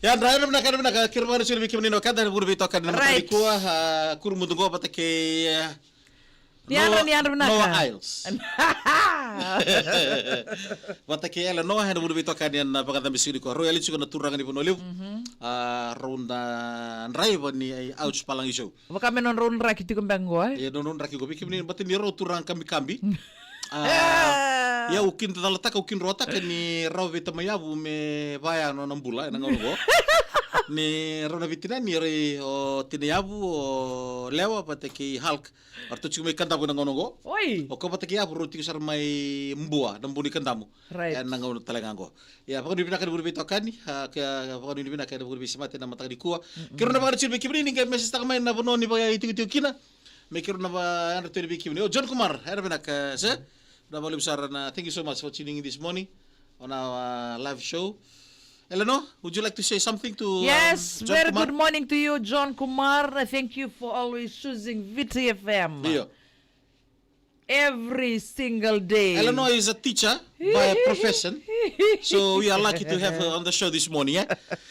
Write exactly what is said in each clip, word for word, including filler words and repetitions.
Yadra, yadra vinaka, yadra vinaka, kei ira vakanuinui vei kemuni na wekada, na vuli veitokani na mataka nikua, a, Kurumudu qo vata kei, a, ni yadra, Noah, ni yadra vinaka. Noah Isles. Vata kei Eleanor, ena vuli veitokani ena vakacabe siga nikua. Rau yali tiko na turaga ni Vanua Levu. A, rau na draiva ni, a, Ouch Palagi Show. Vaka me nodrau draki tiko beka qo, e? E, nodrau draki qo. Vei kemuni, baleta ni rau turaga kamikami. A, ia au kidroataka, au kidroataka ni rawa vei tamai Avu me vaya na nona bula ena gauna qo. Ni rau na veitinani, rau o tinai Avu, o Lewa vata kei Hulk. Eratou tiko mai Kadavu ena gauna qo. Oi. O koya vata kei Avu rau tiko sara mai Bua, na Bua ni Kadamu. Right. Ena gauna tale ga qo. Ia, vakanuinui vinaka ena vuli veitokani, a, ka, vakanuinui vinaka ena vuli veisemati ena mataka nikua. Kei ira na vakanuinui vei kemuni ni qai message-taka mai na vanua ni vakaitikotiko kina. Me kei ira na vakayadra tu yani vei kemuni. O John Kumar, yadra vinaka, sir. Vinaka vakalevu sara na, thank you so much for tuning in this morning on our, uh, live show. Eleanor, would you like to say something to, um, Yes, John very Kumar? Good morning to you, John Kumar. Thank you for always choosing Viti F M. Io. Every single day. Eleanor is a teacher by profession, so we are lucky to have her on the show this morning, eh?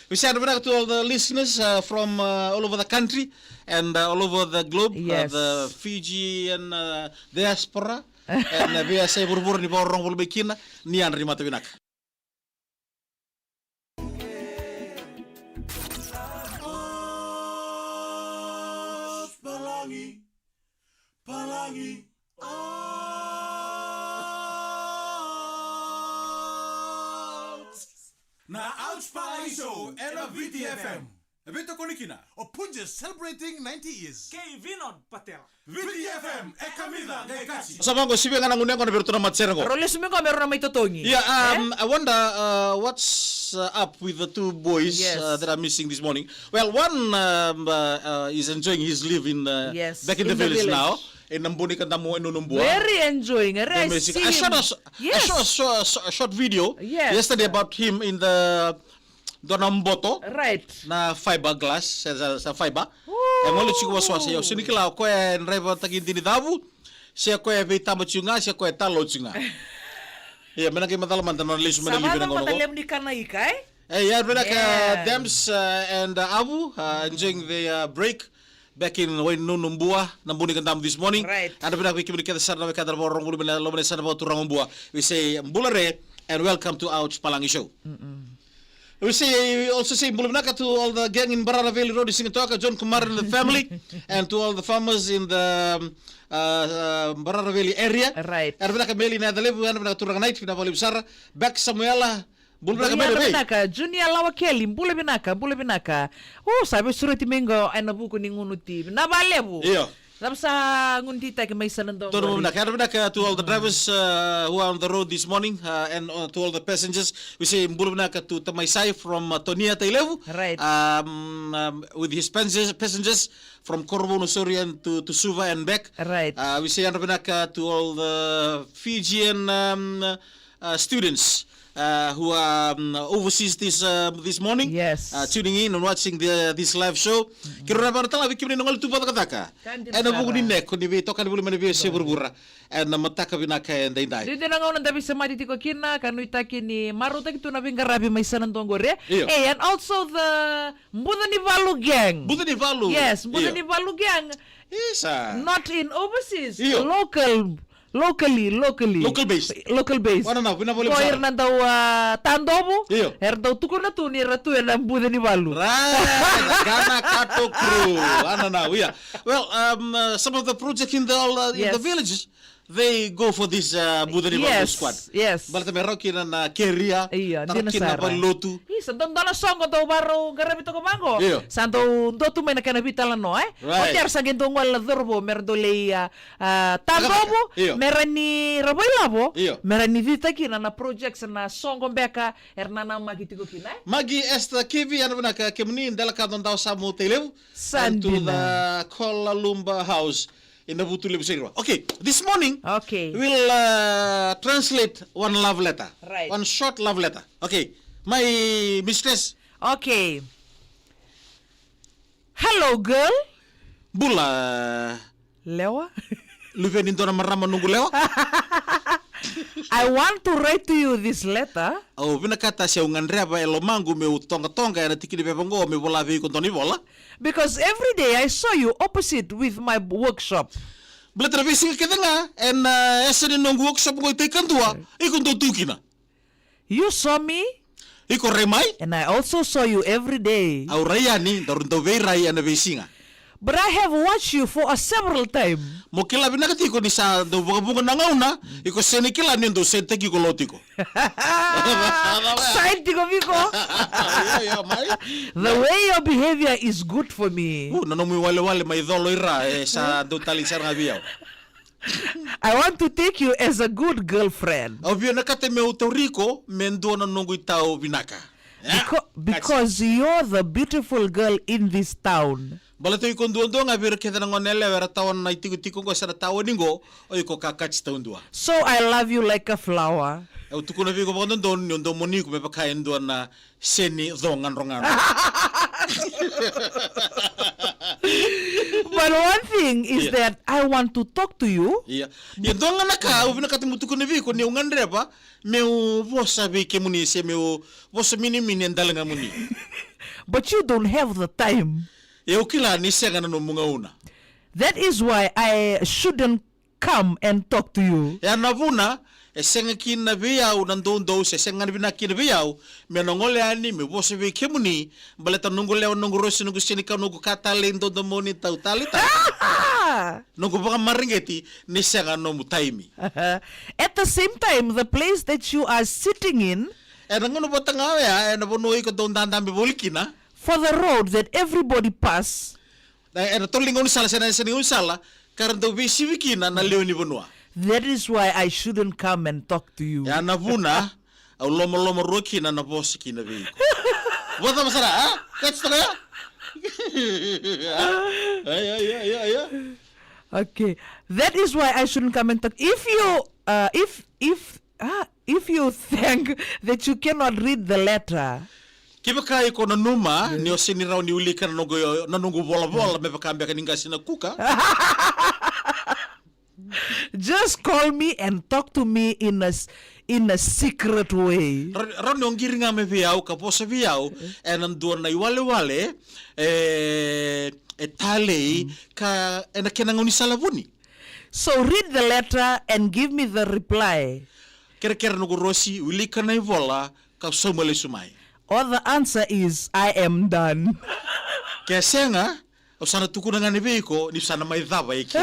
We say vinaka to all the listeners, uh, from, uh, all over the country and, uh, all over the globe, uh, Yes. the Fijian, uh, diaspora, and, uh, vei ira e vuravura ni vakarorogo voli mai kina, ni yadra ni mataka vinaka. Palagi, Palagi, Ouch! Na Ouch Palagi Show ena Viti F M. E veitokoni kina o Punjas, celebrating ninety years. Kei Vinod Patel. Viti F M, e kamica qai kaci. Sa vaqo, sivi ga na gunu yaqona vei iratou na matasere qo. Rau lesu mai qo me rau na mai totogi. Yeah, um, I wonder, uh, what's, uh, up with the two boys, Yes. uh, that are missing this morning. Well, one, um, uh, uh, is enjoying his leave in, uh, Yes, back in the village now. In the village. Ena Bua ni Kadamu, Wainunubua. Very enjoying. Very I see him. I shot a s-, I Yes. shot a s-, a s-, a short video Yes. yesterday about him in the dua na boto, Right. na fiberglass, se, se, se fiber. Ooh. E gole tiko wasewase, ia au sega ni kila o koya e draivataki dini cavu, se o koya e veitaba tiko ga, se o koya e talo tiko ga. Ia, me na qai macala mada na nona lesu mai na live ena gauna qo. Sa macala mada levu ni kana ika, e? E, ia, vinaka, Yeah. Dems, uh, and, uh, Avu, uh, enjoying the, uh, break back in Wainunubua, na Bua ni Kadamu this morning. Right. Yadra vinaka vei kemuni kece sara na wekada era vakarorogo voli mai na loma ni yasana vakaturaga o Bua. We say, bula re, and welcome to Ouch Palagi Show. We say, also say bula vinaka to all the gang in Barara Valley Road, Sigatoka, John Kumar and the family, and to all the farmers in the, um, uh, uh, Barara Valley area. Right. Yadra vinaka Meli Nacalevu, yadra vinaka turaga Nait, vinaka vakalevu sara. Back Samuela, bula vinaka Meli. Yadra vinaka, Junior Lawakeli, bula vinaka, bula vinaka. O, sa veisureti mai qo ena vuku ni gunu ti. Vinaka vakalevu. Io. Sa vasa gunu titaki mai Sanadongo. Tonu vinaka, yadra vinaka to all the drivers, uh, who are on the road this morning, uh, and, uh, to all the passengers. We say bula vinaka to Tamaisai from, uh, Tonia Tailevu. Right. Um, um, with his passengers, passengers from Korovou, Nausori and to, to Suva and back. Right. Uh, we say yadra vinaka to all the Fijian, um, uh, students, uh, who are, um, overseas this, uh, this morning, Yes. uh, tuning in and watching the, this live show. Kei ira na vakarogo tale ga vei kemuni na gole tu vakacakacaka. Ka dina sara. Ena vuku ni neko ni veitokani voli mai na veiyasai vuravura. Ena mataka vinaka edaidai. Duidui na gauna da veisemati tiko kina, ka nuitaki ni marautaki tu na veiqaravi mai Sanadongo re. Io. Hey, and also the Buca ni Valu gang. Buca ni Valu. Yes, Buca Io. ni Valu gang. Isa. Not in overseas. Io. Local. Locally, locally. Local base. Local base. Wanana, vinaka vakalevu sara. Ko ira na dau, ah, Tadovu. Io. Era dau tukuna tu ni ra tu ena Buca ni Valu. Right. Gana Kato crew. Wanana, ia. Well, um, uh, some of the project in the, all, uh, in the Yes. villages, they go for this, uh, Buca ni Valu Yes, squad. Yes. Baleta me rau kina na keria, Io, tara dina kina sara. Vale lotu. Isa, dua, dua na soqo dau varau qaravi toka vaqo. Io. Sa dau dua tu mai na kena veitalanoa, e? Right. Oti era sa qai dau gole na cauravou, me ra dau lai, a, a, Tadovu, Io. me ra ni ra vakailavo, Io. me ra ni citaki na, na projects na soqo beka, era nanamaki tiko kina, e? Magi Esther Kivi, yadra vinaka kemuni, Dela Kato Dawasamu Tailevu. Sa dina. And to the Kola Lumba House. Ena Vutu Levu Sairewa. Okay, this morning, Okay. we'll, uh, translate one love letter. Right. One short love letter. Okay, my mistress. Okay. Hello, girl. Bula. Lewa. Luveni dua na marama noqu lewa. I want to write to you this letter. Au vinakata se au gadreva e lomaqu meu togatoga ena tikina veva oqo meu vola vei iko dua na ivola. Because every day I saw you opposite with my workshop. Baleta na veisiga kece ga ena, e, yasa ni noqu workshop oqo i Taikadua, iko dau tu kina. You saw me. Iko rai mai. And I also saw you every day. Au rai yani, daru dau veirai ena veisiga. But I have watched you for a several time. Mo kila vinaka tiko ni sa dau vakavuqa na gauna, iko sega ni kila ni dau side taki iko lo tiko. Side tiko viko. Io, io, mai. The way your behavior is good for me. U, na nomu iwalewale mai colo i ra, e sa dau talei sara ga vei au. I want to take you as a good girlfriend. Au vinakata meu tauri iko me dua na noqu itau vinaka. E? Beca-, because you're the beautiful girl in this town. Baleta iko duadua ga vei ira kece na gone yalewa era tawa na itikotiko oqo se na taoni oqo, o iko ka kati taudua. So I love you like a flower. Au tukuna vei iko vakadodonu ni o dau moni iko me vaka e dua na seni co gadrogadro. But one thing is, yeah, that I want to talk to you. Ia. Ia dua ga na ka au vinakata meu tukuna vei iko ni au gadreva meu vosa vei kemuni se meu vosa minimini e daligamuni. But you don't have the time. Ia au kila ni sega na nomu gauna. That is why I shouldn't come and talk to you. E a na vuna e sega kina vei au na doudou, se sega na vinaka kina vei au me na gole yani me vosa vei kemuni, baleta noqu lewa, noqu rosi, noqu senikau, noqu ka talei, dodomoni, tau taleitaka, noqu vakamareqeti ni sega nomu taimi. At the same time, the place that you are sitting in, e na gauna vata ga oya, e na vanua iko dau dadabe voli kina, for the road that everybody pass, e na tolo ni gaunisala se na yasa ni gaunisala ka ra dau veisivi kina na lewe ni vanua. That is why I shouldn't come and talk to you. E a na vuna au lomalomarua kina na vosa kina vei iko. Vakacava sara, a? Kati toka ya? Ai, ai, ai, ai, ai. Okay. That is why I shouldn't come and talk. If you, uh, if, if, ah, if you think that you cannot read the letter. Kevaka iko nanuma, yeah, ni o sega ni rawa ni wilika na noqu, na noqu volavola, mm, me vaka beka ni qase na kuka. Just call me and talk to me in a s-, in a secret way. Ra-, rawa ni o qiri ga mai vei au, ka vosa vei au, mm, e na dua na iwalewale, e, e talei, mm, ka e na kena gaunisala vuni. So read the letter and give me the reply. Kerekere noqu rosi, wilika na ivola, ka sauma lesu mai. Or the answer is, I am done. Ke sega, au sa na tukuna ga ni vei iko ni sa na mai cava e ke.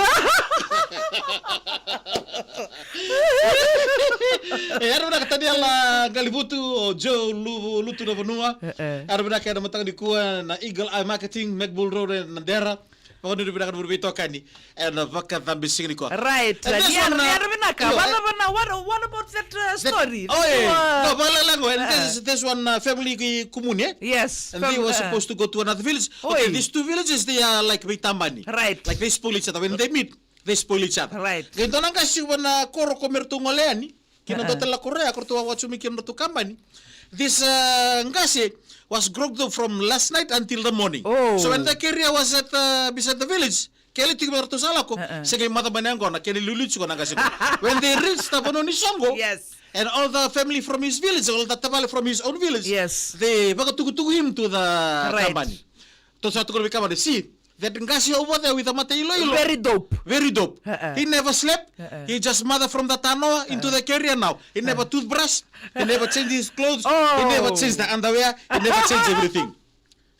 E, yadra vinaka Taniela Qalivutu, o Joe Lu-, Lutu na vanua. E, e. Yadra vinaka ena mataka nikua na Eagle Eye Marketing, Macbull Road, e Nadera. Vakanuinui vinaka na vuri veitokani ena vakacabe siga nikua. Right. And there's one, uh, yadra vinaka. What about that, uh, story? Oh, yeah. No, vakalala qo. And there's, there's one, uh, family i Kumuni, eh? Yes. And they were supposed to go to another village. Okay, these two villages, they are like veitabani. Right. Like, they spoil each other. When they meet, they spoil each other. Right. Qai dua na qase vua na koro ko me ratou gole yani. Kina dua tale na koro ya, ko ratou a watch me kina ratou kabani. This, uh, qase was grogged up from last night until the morning. Oh. So when the carrier was at, uh, beside the village, ke lai tiko me ratou sa lako, se qai maca mai na yaqona, kena iliuliu tiko na qase qo. When they reached the vanua ni soqo, yes, and all the family from his village, all the tavale from his own village, yes, they vakatukutuku him to the kabani. Ratou sa tukuna vei kabani, see, that qase over there with the mata iloilo. Very dope. Very dope. He never slept. He just mother from the tanoa into the carrier now. He never toothbrush. He never changed his clothes. He never changed the underwear. He never changed everything.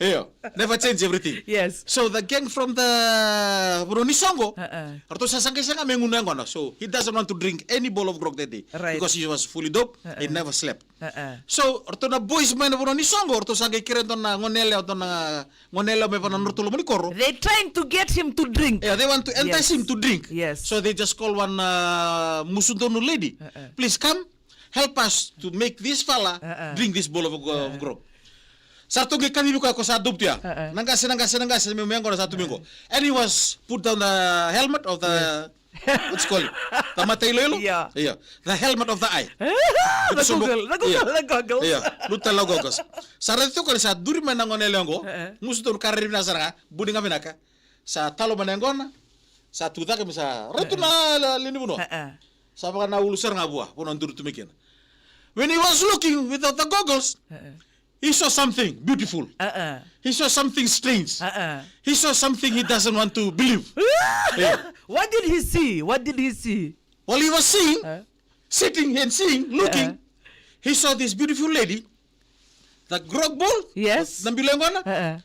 Io, never change everything. Yes. So the gang from the vanua ni soqo, ratou sa saqai sara ga me gunu yaqona. So he doesn't want to drink any bowl of grog that day. Right. Because he was fully dope. He never slept. So ratou na boys mai na vanua ni soqo, ratou sa qai kerea dua na gone yalewa, dua na gone yalewa mai vua na nodratou loma ni koro. They trying to get him to drink. Yeah, they want to entice him to drink. Yes. So they just call one, uh, musudonu lady. Please come, help us to make this fella drink this bowl of, of grog. Sa ratou qai kacivi koya, ko sa dope tu ya. Na qase, na qase, na qase, me, me yaqona sa tu mai qo. And he was put down the helmet of the, what you call it? The mata iloilo? Yeah. Yeah. The helmet of the eye. The goggle, the goggle, the goggles. Yeah. Luta la goggles. Sa raica tu koya ni sa duri mai na gone yalewa qo. Musudonu ka rairai vinaka sara ga, buni ga vinaka. Sa talo mai na yaqona. Sa tucake me sa rauta na, la, lewe ni vanua. Sa vaka na ulu sara ga vua, vua na duru tu mai kina. When he was looking without the goggles, he saw something beautiful. He saw something strange. He saw something he doesn't want to believe. Eh. What did he see? What did he see? While he was seeing, sitting and seeing, looking, he saw this beautiful lady, the grog ball, Yes. na bilo yaqona, Uh-uh.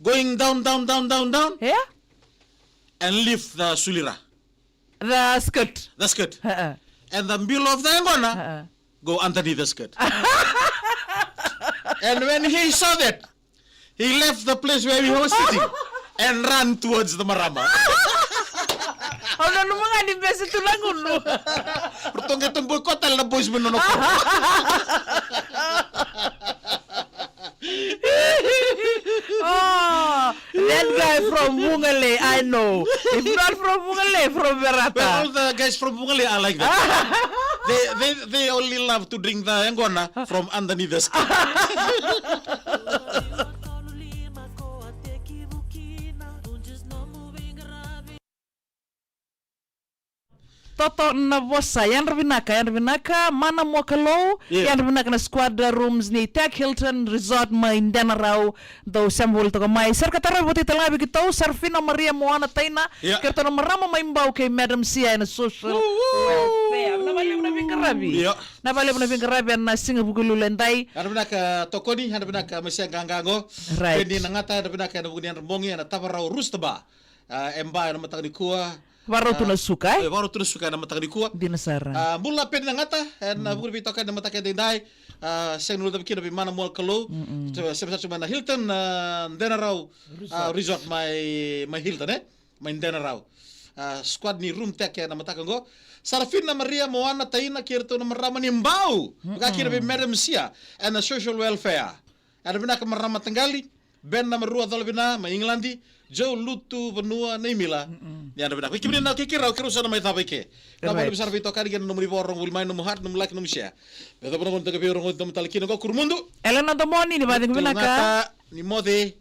going down, down, down, down, down, Yeah? and lift the sulira, The skirt. the skirt. Uh-uh. And the bilo of the yaqona Uh-uh. go underneath the skirt. And when he saw that, he left the place where he was sitting and ran towards the marama. Au nanuma ga ni bese tu na gunu. Ratou qai taboi koya tale na boys mai nona ko. Oh, that guy from Vugale, I know. If not from Vugale, from Well, Verata. All the guys from Vugale are like that. They, they, they only love to drink the yaqona from underneath the skin. Toto na vosa, yadra vinaka, yadra vinaka, mana mua Kalou, Yeah. Yadra vinaka na squad rooms ni Tech Hilton Resort mai Denarau, dou sema voli toka mai. Sara ka taravi vata tale ga vei keitou, Sarafina Maria Moana Taina, Yeah. Kei ratou na marama mai Bau kei Madam Sia ena social welfare. Na valevu na veiqaravi. Yeah. Na valevu na veiqaravi ena siga Vukelulu edai. Yadra vinaka Tokoni, yadra vinaka mai se qaqa qo. Right. Peni na gata, yadra vinaka ena vuku ni yadra bogi, ena Tavarau Rooster Bar. Ah, e Ba ena mataka nikua. Varau tu na suka, eh? E, varau tu na suka ena mataka nikua. Dina sara. Ah, bula Peni na gata, ena vuku ni veitokani ena mataka edaidai. Ah, sega ni lula cava kina vei mana mua Kalou. Sema sara tu mai na Hilton, ah, Denarau, ah, Resort mai, mai Hilton, eh? Mai Denarau. Ah, squad ni Room Tech ena mataka qo. Sarafina Maria Moana Taina kei ratou na marama ni Bau. Vaka kina vei Madam Sia ena social welfare. Yadra vinaka marama Taqali. Ben na Marua Colovina mai England. Joe Lutu Vanua Naimila. Yadra vinaka. Vei kemuni na kekerau, keirau sa na mai cava i ke. Na Right. Valevu sara veitokani kei na nomuni vo, rogo voli mai, nomu heart, nomu like, nomu share. Me cava na gauna da ka vei rogo da matala kina qo Kurumudu. Elena Domoni, ni vacegu vinaka. Tugata, ni moce.